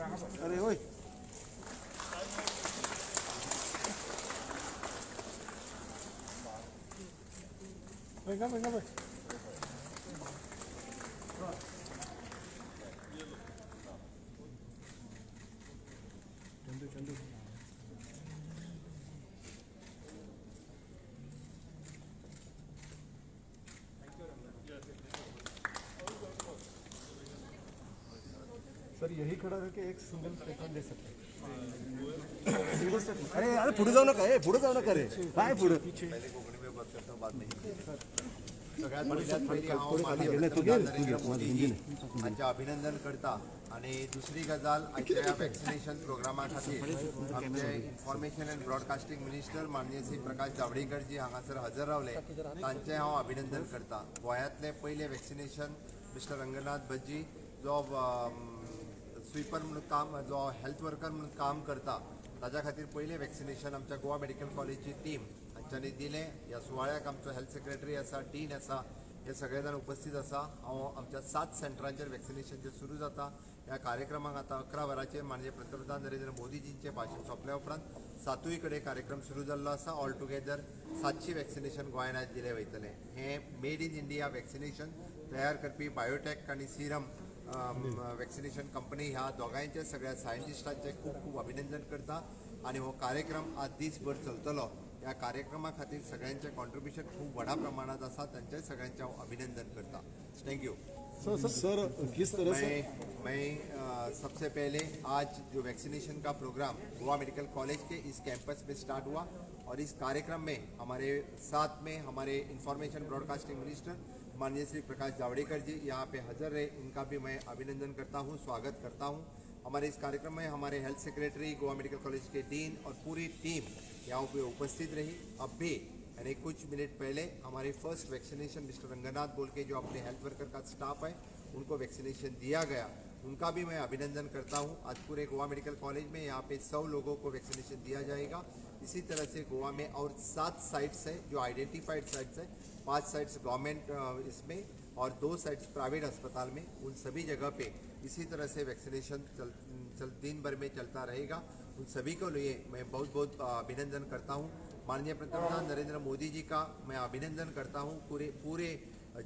अरे होय. Venga, venga, venga. Chandu, Chandu. Sir, यही खड़ा करके एक सिंगल स्टेटमेंट दे सकते हैं. Single statement. अरे अरे, पुढे जाऊ नका. ए, पुढे जाऊ नका रे. काय पुढे? पहिले कोकणी में बात करता हूँ, बाद में. सगळ्यात पयल्यात पयलीं हांव माननीय घे, तू घे, पंतप्रधान तू घे, नरेंद्र माझं मोदीजी घे. हांचें अभिनंदन करता आनी दुसरी गजाल, आयच्या ह्या वॅक्सिनेशन प्रोग्रामा खातीर आमचे इन्फॉर्मेशन अँड ब्रॉडकास्टिंग मिनिस्टर माननीय श्री प्रकाश जावडेकर जी हांगासर हजर रावले, तांचें हांव अभिनंदन करता. गोंयांतलें पयलें वॅक्सिनेशन मिस्टर रंगनाथ भज्जी, जो स्वीपर म्हणून काम, जो हेल्थ वर्कर म्हणून काम करता, ताज्या खातीर पयलें वॅक्सिनेशन आमच्या गोवा मेडिकल कॉलेजची टीम हांच्यांनी दिलें. ह्या सुवाळ्याक आमचो हेल्थ सेक्रेटरी आसा, डीन आसा, हे सगळे जाण उपस्थित आसा. हांव आमच्या सात सेंटरांचेर वॅक्सिनेशन जे सुरू जाता, ह्या कार्यक्रमाक आतां 11 वरांचेर माननीय पंतप्रधान नरेंद्र मोदीजींचें भाशण सोंपल्या उपरांत सातूय कडेन कार्यक्रम सुरू जाल्लो आसा. ऑल टुगेदर 700 वॅक्सिनेशन गोंयांत आयज दिलें वयतलें. हें मेड इन इंडिया वॅक्सिनेशन तयार करपी बायोटॅक आनी सिरम वॅक्सिनेशन कंपनी, ह्या दोगांयचे सगळ्या सायंटिस्टांचे खूब खूब अभिनंदन करता. आनी हो कार्यक्रम आज दीसभर चलतलो. ह्या कार्यक्रमा खातीर सगळ्यांचें कॉन्ट्रिब्युशन खूब व्हडा प्रमाणात आसा. तांचें सगळ्यांचें हांव अभिनंदन करता. Thank you. Sir, sir, किस तरह से मैं सबसे पहले आज जो वैक्सीनेशन का प्रोग्राम गोवा मेडिकल कॉलेज के इस कैंपस में स्टार्ट हुआ और इस कार्यक्रम में हमारे साथ में हमारे इंफॉर्मेशन ब्रॉडकास्टिंग मिनिस्टर माननीय श्री प्रकाश जावड़ेकर जी यहाँ पे हाजिर रहे, उनका भी मैं अभिनंदन करता हूँ, स्वागत करता हूँ. हमारे इस कार्यक्रम में हमारे health secretary, Goa medical college के डीन और पूरी टीम यहाँ पे उपस्थित रही. अब भी, यानी कुछ मिनट पहले, हमारे फर्स्ट वैक्सीनेशन मिस्टर रंगनाथ बोल के जो अपने हेल्थ वर्कर का स्टाफ है, उनको वैक्सीनेशन दिया गया. उनका भी मैं अभिनंदन करता हूं. आज पूरे गोवा मेडिकल कॉलेज में यहाँ पे 100 लोगों को वैक्सीनेशन दिया जाएगा. इसी तरह से गोवा में और सात साइट्स हैं जो आइडेंटिफाइड साइट्स हैं. पाँच साइट्स गवर्नमेंट इसमें और दो साइट्स प्राइवेट अस्पताल में. उन सभी जगह पे इसी तरह से वैक्सीनेशन चल चल दिन भर में चलता रहेगा. उन सभी को लिए मैं बहुत बहुत अभिनंदन करता हूँ. माननीय प्रधानमंत्री नरेंद्र मोदी जी का मैं अभिनंदन करता हूँ. पूरे पूरे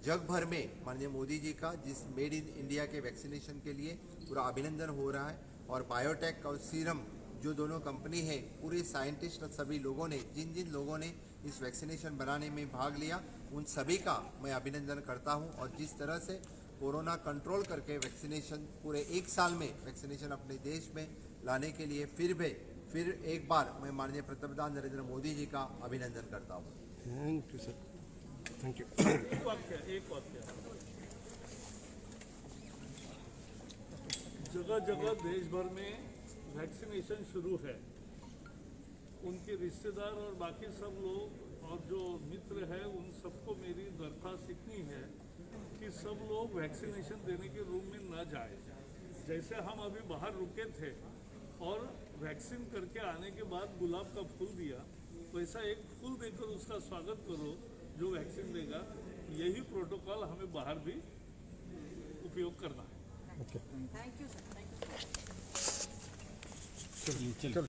जग भर में माननीय मोदी जी का, जिस made in India K vaccination K लिए पूरा अभिनंदन हो रहा है और बायोटेक और सीरम जो दोनों कंपनी है, पूरे साइंटिस्ट और सभी लोगों ने, जिन जिन लोगों ने इस वैक्सीनेशन बनाने में भाग लिया, उन सभी का मैं अभिनंदन करता हूं. और जिस तरह से कोरोना कंट्रोल करके वैक्सीनेशन, पूरे एक साल में वैक्सीनेशन अपने देश में लाने के लिए फिर भी फिर एक बार मैं माननीय प्रधानमंत्री नरेंद्र मोदी जी का अभिनंदन करता हूँ. Thank you sir, thank you. एक वाक्य, एक वाक्य. जगह जगह देश भर में वैक्सीनेशन शुरू है. उनके रिश्तेदार और बाकी सब लोग और जो मित्र है, उन सबको मेरी दरख्वास्त इतनी है कि सब लोग वैक्सीनेशन देने के रूम में न जाए. जैसे हम अभी बाहर रुके थे और वैक्सीन करके आने के बाद गुलाब का फूल दिया, वैसा एक फूल देकर उसका स्वागत करो जो वैक्सीन देगा. यही प्रोटोकॉल हमें बाहर भी उपयोग करना है. Thank you sir, thank you. चल.